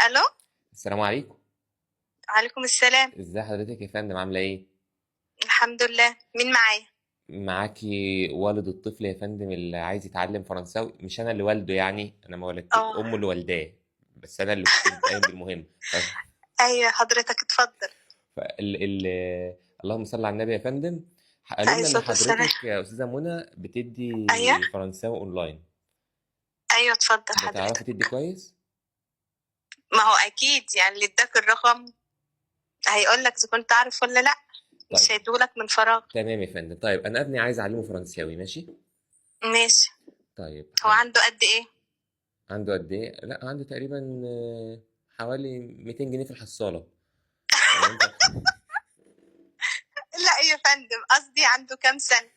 الو. السلام عليكم. وعليكم السلام. ازي حضرتك يا فندم، عامله ايه؟ الحمد لله، مين معايا؟ معاكي والد الطفل يا فندم اللي عايز يتعلم فرنساوي. مش انا اللي والده، يعني انا ما ولدت، اه امه اللي والداه، بس انا اللي كنت قايم بالمهم. ايوه حضرتك اتفضل. فال ال اللهم صل على النبي يا فندم. قالوا عليه لنا ان الصلاة والسلام. حضرتك يا استاذه منى بتدي ايوه فرنساوي اونلاين. ايوه اتفضل بتعرفي حضرتك. تدي كويس؟ ما هو اكيد يعني اللي اداك الرقم هيقول لك اذا كنت عارف ولا لا. مش طيب هيدولك من فراغ. تمام يا فندم. طيب انا ابني عايز اعلمه فرنساوي، ماشي؟ ماشي. طيب هو عنده قد ايه؟ عنده قد ايه؟ لا عنده تقريبا حوالي 200 جنيه في الحصاله. تمام. لا يا فندم، قصدي عنده كام سنة؟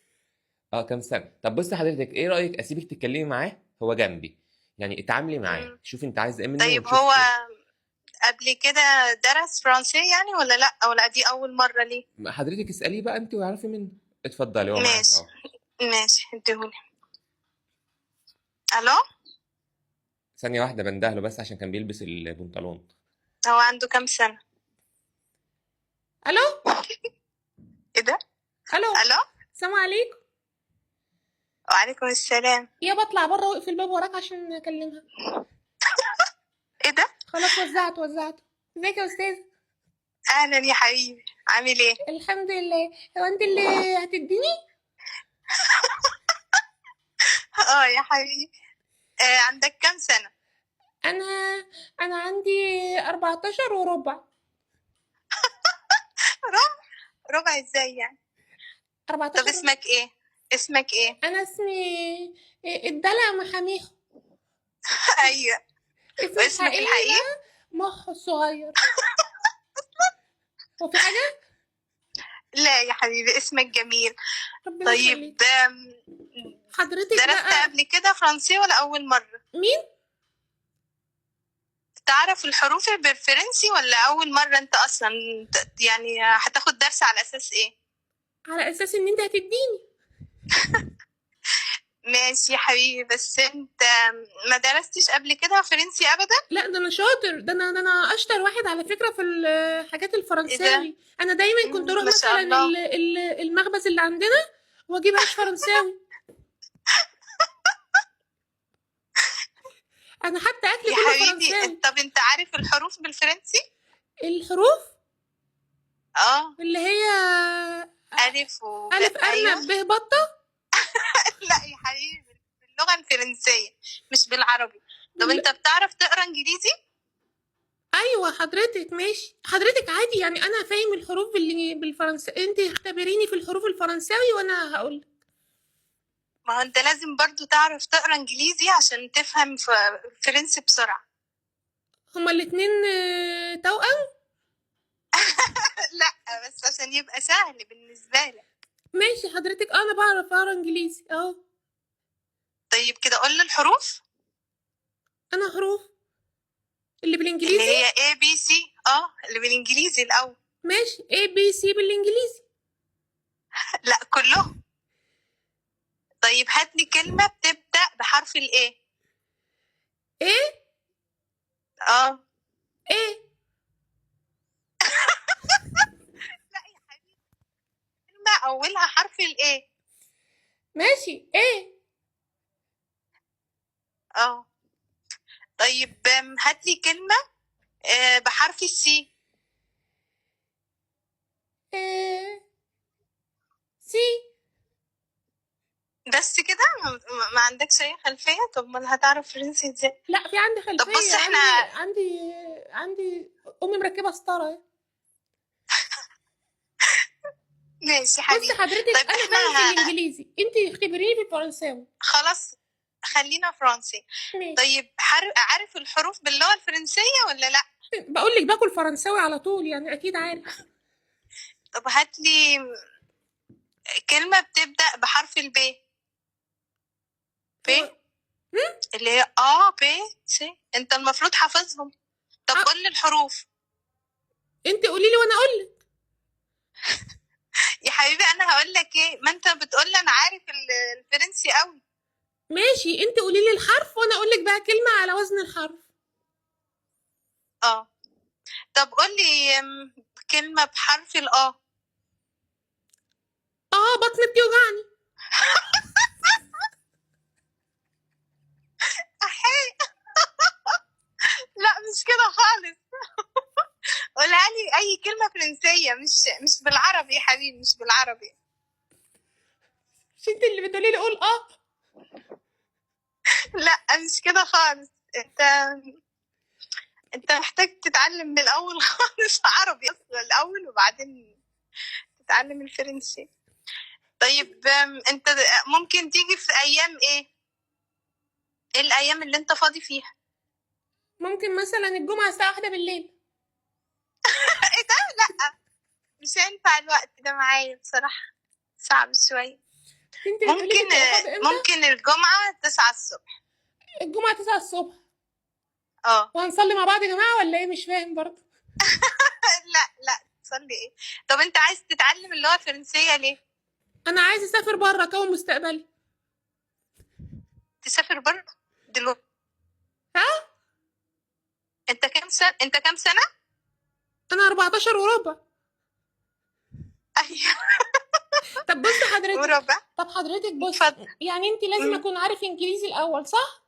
كام سنة؟ طب بص حضرتك، ايه رأيك اسيبك تتكلمي معاه، هو جنبي، يعني اتعاملي معاه، شوفي انت عايز ايه منه طيب ونشوف هو ايه. قبل كده درس فرنسي يعني ولا لا، ولا دي اول مرة ليه؟ ما حضرتك اسأليه بقى انت واعرفي منه. اتفضلي، هو معاك ماشي اهو. ماشي، اديهولي. الو. ثانية واحدة بندهله بس عشان كان بيلبس البنطلون. هو عنده كام سنة؟ الو. ايه ده؟ الو. الو. السلام عليكم. وعليكم السلام. يا بطلع بره واقفل الباب وراك عشان اكلمها. ايه ده؟ خلاص وزعت. ازيك يا استاذ؟ اهلا يا حبيبي، عامل ايه؟ الحمد لله. هو انت اللي هتديني؟ اه يا حبيبي. عندك كام سنة؟ انا انا عندي 14 وربع. ربع؟ ربع ازاي يعني؟ طب 14. اسمك ايه؟ اسمك ايه؟ انا اسمي الدلع محاميخو. ايوه. اسمي واسمك الحقيقي الحقيقي؟ بقى مخ الصغير. هو في حاجة؟ لا يا حبيبي، اسمك جميل. ربنا طيب يخليك. حضرتك درست بقى قبل كده فرنسي ولا اول مرة؟ مين؟ تعرف الحروف بالفرنسي ولا اول مرة؟ انت اصلا يعني هتاخد درس على اساس ايه؟ على اساس ان انت هتديني. ماشي يا حبيبي، بس انت ما درستش قبل كده فرنسي ابدا؟ لا ده انا شاطر، ده انا اشطر واحد على فكرة في الحاجات ايه ده؟ الفرنساوي. انا دايما كنت اروح ما شاء مثلا الله. المخبز اللي عندنا واجيب عيش فرنساوي. انا حتى اكلي يا كله حبيبي، فرنساوي. طب انت عارف الحروف بالفرنسي؟ الحروف اه اللي هي الف وب. الف ايوه. ارنب ب بطه. لا يا حبيبي، باللغة الفرنسية مش بالعربي. طب انت بتعرف تقرا انجليزي؟ ايوه حضرتك، ماشي حضرتك عادي، يعني انا فاهم الحروف بالفرنسي. انت اختبريني في الحروف الفرنساوي وانا هقول. ما هو انت لازم برضو تعرف تقرا انجليزي عشان تفهم فرنسي بسرعة. هما الاتنين توأم؟ لا بس عشان يبقى سهل بالنسبة لك. ماشي حضرتك، انا بعرف اقرا انجليزي اهو. طيب كده قول لي الحروف. انا حروف اللي اللي بالانجليزي؟ هي A B C. اللي بالانجليزي الاول. ماشي، A B C بالانجليزي. لا كلهم. طيب هات لي كلمة بتبدأ بحرف ال A. ايه؟ اه ايه؟ لا يا حبيبي، كلمة أولها حرف ال A. ماشي، ايه؟ اه طيب هات لي كلمة بحرف ال C. إيه؟ C. بس كده؟ ما عندكش أي خلفية؟ طب ما هتعرف فرنسي ازاي؟ لا في عندي طب بص خلفية. احنا عندي امي مركبة ستارة اهي. ماشي بصي حبيبي. حضرتك، طيب انا احنا فاهم في الانجليزي، انت اختبريني في الفرنساوي. خلاص خلينا فرنسي. ماشي. طيب عارف الحروف باللغة الفرنسية ولا لا؟ بقول لك باكل فرنساوي على طول، يعني اكيد عارف. طب هات لي كلمة بتبدأ بحرف ال B. B هو اللي هي A B C. انت المفروض حافظهم. طب أه. قول لي الحروف. انت قولي لي وانا اقول لك. يا حبيبي انا هقول لك ايه، ما انت بتقول لي انا عارف الفرنسي قوي. ماشي، انت قولي لي الحرف وانا اقول لك بقى كلمة على وزن الحرف. اه. طب قولي كلمة بحرف الآ. اه، بطني بتوجعني. أحي. لا مش كده خالص. قولها لي أي كلمة فرنسية، مش بالعربي يا حبيبي، مش بالعربي. مش انت اللي بتقولي لي قول اه؟ لا مش كده خالص. انت محتاج تتعلم من الأول خالص عربي أصلا الأول، وبعدين تتعلم الفرنسي. طيب انت ممكن تيجي في أيام ايه؟ ايه الأيام اللي انت فاضي فيها؟ ممكن مثلا الجمعة الساعة 1 بالليل. ايه ده؟ لا مش هينفع الوقت ده معايا بصراحة، صعب شوية. انت بتقولي لي ممكن تبقى فاضية امتى؟ ممكن الجمعة 9 الصبح. الجمعة 9 الصبح. اه. وهنصلي مع بعض يا جماعة ولا ايه؟ مش فاهم برضه. لا لا، تصلي ايه؟ طب انت عايز تتعلم اللغة الفرنسية ليه؟ انا عايز اسافر بره، اكون مستقبلي. تسافر بره دلوقتي؟ ها؟ انت كام سنة؟ انت كام سنة؟ انا 14 وربع. ايوه. طب بص حضرتك. وربع. طب حضرتك بص، اتفضل. يعني انت لازم اكون عارف انجليزي الاول صح؟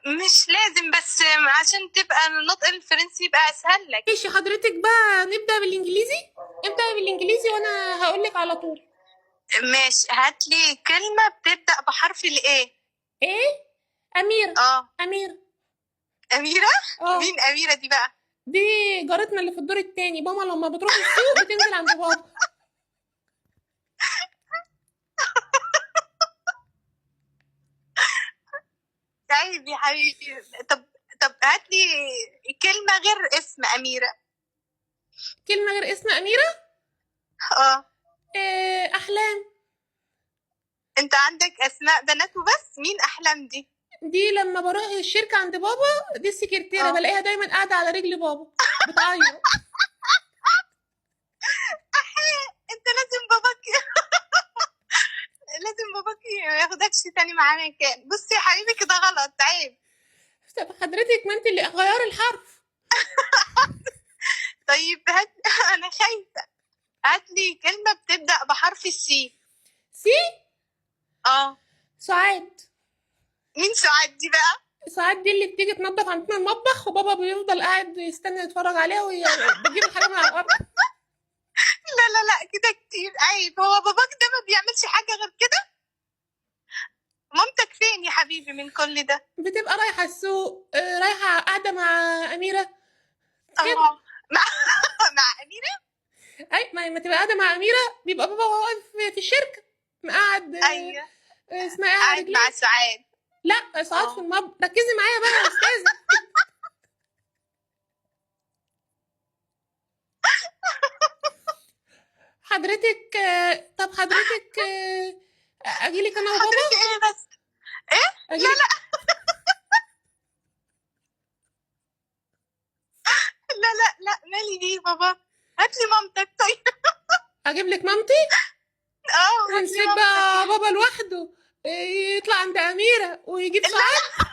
مش لازم، بس عشان تبقى النطق الفرنسي يبقى اسهل لك. ماشي حضرتك، بقى نبدأ بالانجليزي. ابدأ بالانجليزي وانا هقول لك على طول. ماشي، هات لي كلمة بتبدأ بحرف الايه. ايه؟ اميرة. اه. اميرة. أميرة؟ اه. مين أميرة دي بقى؟ دي جارتنا اللي في الدور التاني، ماما لما بتروح السوق بتنزل عند بابا. عيب يا حبيبي. طب هات لي كلمة غير اسم أميرة. كلمة غير اسم أميرة؟ اه. إيه، أحلام. انت عندك أسماء بنات وبس؟ مين أحلام دي؟ دي لما بروح الشركة عند بابا، دي السكرتيرة، بلاقيها دايما قاعدة على رجل بابا بتعيط. انت لازم باباك لازم باباك ما ياخدكش تاني معاه مكان. بصي يا حبيبي كده غلط، عيب. طب حضرتك ما انت اللي غيري الحرف. طيب هات. انا خايفة. هات لي كلمة بتبدأ بحرف السي. سي؟ اه. سعاد. مين سعاد دي بقى؟ سعاد دي اللي بتيجي تنظف عندنا المطبخ، وبابا بيفضل قاعد يستنى يتفرج عليها وهي بتجيب الحاجة من على الأرض. لا لا لا كده كتير، عيب. هو باباك ده ما بيعملش حاجة غير كده؟ مامتك فين يا حبيبي من كل ده؟ بتبقى رايحة السوق، رايحة قاعدة مع أميرة كده. اه. مع أميرة؟ أي ما تبقى قاعدة مع أميرة، بيبقى بابا واقف في الشركة مقعد. أيوه. اسمها ايه على قاعد رجليه. مع سعاد. لا سعاد في المطبخ. ركزي معايا بقى يا أستاذة. حضرتك طب حضرتك أجيلك أنا وبابا؟ حضرتك ايه بس؟ ايه؟ أجيلك... لا لا لا لا مالي بيه بابا. هات لي مامتك. طيب أجيب لك مامتي؟ اه، هات لي ونسيب مامتك. بقى بابا لوحده يطلع عند أميرة ويجيب سعاد.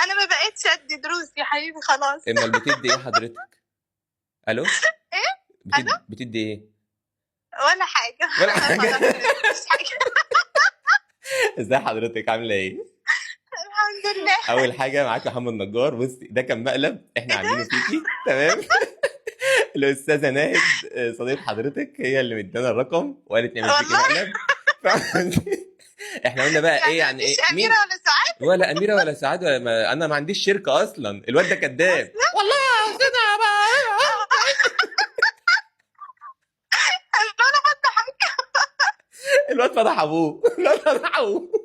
انا ما بقتش ادي دروس يا حبيبي خلاص. امال بتدي ايه حضرتك؟ الو؟ ايه؟ بتدي ايه؟ ولا حاجة. ولا حاجة. مفيش حاجة. ازاي حضرتك، عامله ايه؟ الحمد لله. اول حاجة معاك محمد نجار. بصي ده كان مقلب احنا عاملينه فيكي، تمام؟ الاستاذة ناهد صديقه حضرتك هي اللي مدانا الرقم وقالت نعمل فيكي مقلب. احنا قلنا بقى ايه يعني ايه؟ مفيش أميرة ولا سعاد؟ ولا اميره ولا سعاد ولا انا ما عنديش شركة اصلا. الواد ده كذاب والله يا استاذه بقى. ولا حتى حاجة. الواد فضح ابوه. الواد فضح ابوه.